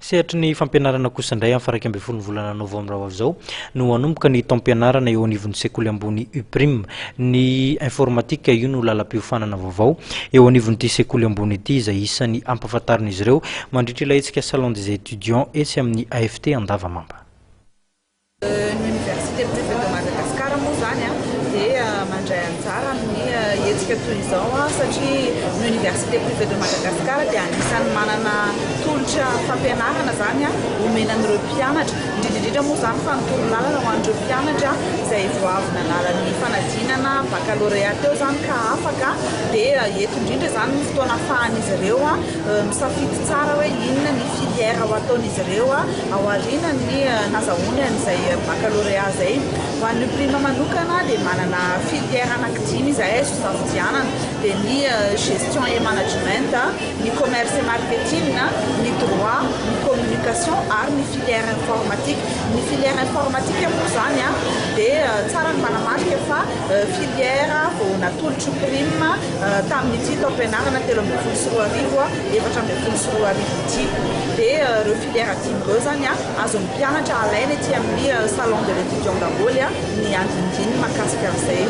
Sehatry ny fampianarana kosa indray, amin'ny faha-11 volana novambra ho avy izao no hanomboka ny taom-pianarana eo anivon'ny sekoly ambony UPRIM. Ny informatika io no lalam-piofanana vaovao eo anivon'ity sekoly ambony ity, izay isan'ny ampahafantarin'izy ireo mandritra ilay hetsika Salon des étudiants etsy amin'ny AFT Andavamamba. Ny Université Privée de Madagascar moa izany dia mandray anjara amin'ny hetsika toy izao, satria ny Université Privée de Madagascar dia anisan'ny manana tolotra fampianarana izany omena an'ireo mpianatra, indrindra indrindra moa izany fa ny torolalana ho an'ireo mpianatra izay vao avy nanala ny fanadinana baccalauréat teo izany ka afaka. Dia eto indrindra izany ny fotoana ahafahan'izy ireo misafidy tsara hoe inona ny filière ho ataon'izy ireo aorian'ny nazahoany an'izay baccalauréat izay. Ho an'ny UPRIM manokana dia manana filière anankidimy izahay azo safidianana, dia ny gestion et management, ny commerce et marketing, ny droit, ny communication ary ny filière informatique. Ny filière informatique moa izany dia tsara ny manamarika fa filière vao natolotry UPRIM tamin'ity taom-pianarana 2013 2014 ity. Dia ireo filière dimy ireo izany azon'ny mpianatra alaina ety amin'ny salon de l'étudiant daholo ny andinindininy mahakasika an'izay.